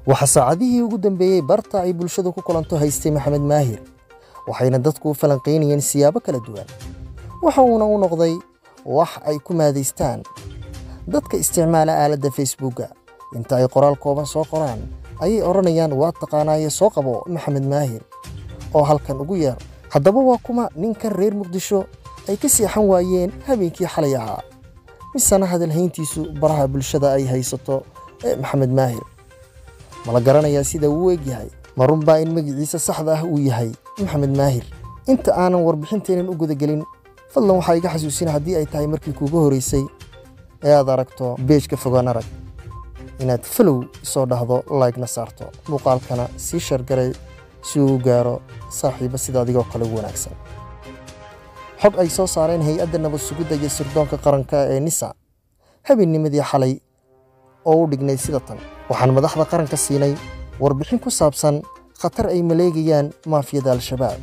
Waxaa saacadihii ugu dambeeyey barta ay bulshadu ku kulanto haystay Maxamed Maahir, waxayna dadku u falanqaynayeen siyaabo kala duwan. Waxa uuna u noqday wax ay ku maadaystaan dadka isticmaala aaladda Facebooka. Inta ay qoraal kooban soo qoraan ayay odhanayaan: "Waa taqaanaaye, soo qabo Maxamed Maahir oo halkan ugu yeer." Haddaba waa kuma ninkan reer Muqdisho ay ka seexan waayeen habeenkii xalay ahaa, misena hadalhayntiisu baraha bulshada ay haysato ee Maxamed Maahir? Ma la garanayaa sida uu u egyahay? Ma runbaa in magaciisa saxda ah uu yahay Maxamed Maahir? Inta aanan warbixinteennan u gudagelin, fadlan waxaa iga xasuusina, haddii ay tahay markii kuugu horeysay ee aad aragto page-ka Fogaan Arag, inaad follow soo dhahdo, like-na saarto, muuqaalkana sii share garay si uu u gaaro saaxiiba sida adigoo kale ugu wanaagsan. Xog ay soo saareen hay-adda nabad sugidda iyo sirdoonka qaranka ee NISA habeennimadii xalay oo u dhignayd sida tan: "Waxaan madaxda qaranka siinay warbixin ku saabsan khatar ay maleegayaan maafiyada Al-Shabaab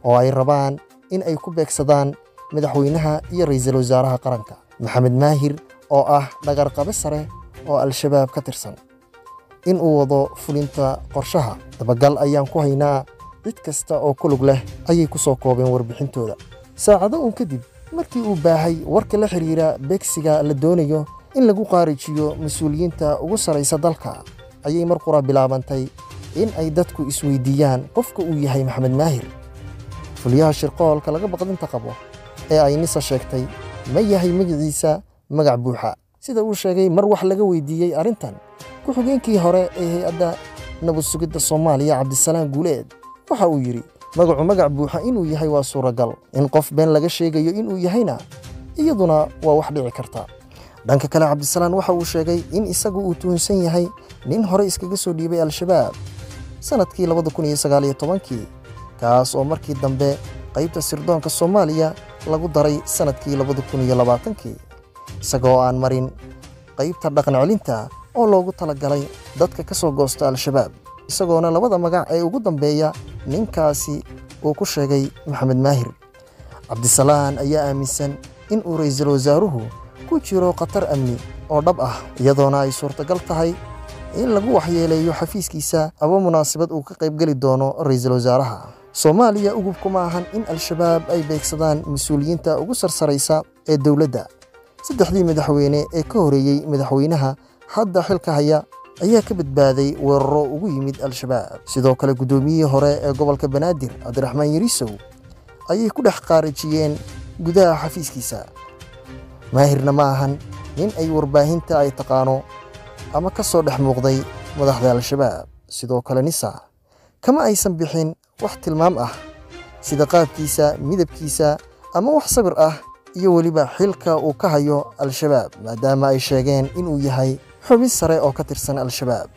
oo ay rabaan in ay ku beegsadaan madaxweynaha iyo ra'iisul wasaaraha qaranka. Maxamed Maahir oo ah dhagarqabe sare oo Al-Shabaab ka tirsan in uu wado fulinta qorshaha. Dabagal ayaan ku haynaa cid kasta oo ku lug leh," ayay ku soo koobeen warbixintooda. Saacado uun kadib markii uu baahay warka la xiriira beegsiga la doonayo in lagu qaarijiyo mas-uuliyiinta ugu sarraysa dalka, ayay mar qura bilaabantay in ay dadku isweydiiyaan qofka uu yahay Maxamed Maahir. Fuliyaha shirqoolka laga baqdinta qabo ee ay NISA sheegtay ma yahay magaciisa magac buuxa, sida uu sheegay mar wax laga weydiiyey arrintan ku-xigeenkii hore ee hay-adda nabad sugidda Soomaaliya, Cabdisalaam Guuleed? Waxa uu yidhi: "Magacu magac buuxa inuu yahay waa suuragal, in qof been laga sheegayo inuu yahayna iyaduna waa wax dhici karta." Dhanka kale, Cabdisalaan waxa uu sheegay in isagu uu tuhunsan yahay nin hore iskaga soo dhiibay Al-Shabaab sannadkii 2019-kii, kaas oo markii dambe qaybta sirdoonka Soomaaliya lagu daray sannadkii 2020-kii, isagoo aan marin qaybta dhaqan celinta oo loogu talagalay dadka ka soo goosta Al-Shabaab, isagoona labada magac ee ugu dambeeya ninkaasi uu ku sheegay Maxamed Maahir. Cabdisalaan ayaa aaminsan in uu ra'iisul wasaaruhu ku jiro khatar amni oo dhab ah, iyadoona ay suurtagal tahay in lagu waxyeeleeyo xafiiskiisa ama munaasabad uu ka qaybgeli doono ra'iisul wasaaraha Soomaaliya. Ugub kuma ahan in Al-Shabaab ay beegsadaan mas-uuliyiinta ugu sarsaraysa ee dowladda. Saddexdii madaxweyne ee ka horeeyey madaxweynaha hadda xilka haya ayaa ka badbaaday weeraro ugu yimid Al-Shabaab. Sidoo kale, guddoomiyihii hore ee gobolka Banaadir, Cabdiraxmaan Yariisow, ayay ku dhex qaarijiyeen gudaha xafiiskiisa. Maahirna ma ahan nin ay warbaahinta ay taqaano ama ka soo dhex muuqday madaxda Al-Shabaab. Sidoo kale, NISA kama aysan bixin wax tilmaam ah sida qaabkiisa, midabkiisa ama wax sawir ah iyo weliba xilka uu ka hayo Al-Shabaab, maadaama ay sheegeen inuu yahay xubin sare oo ka tirsan Al-Shabaab.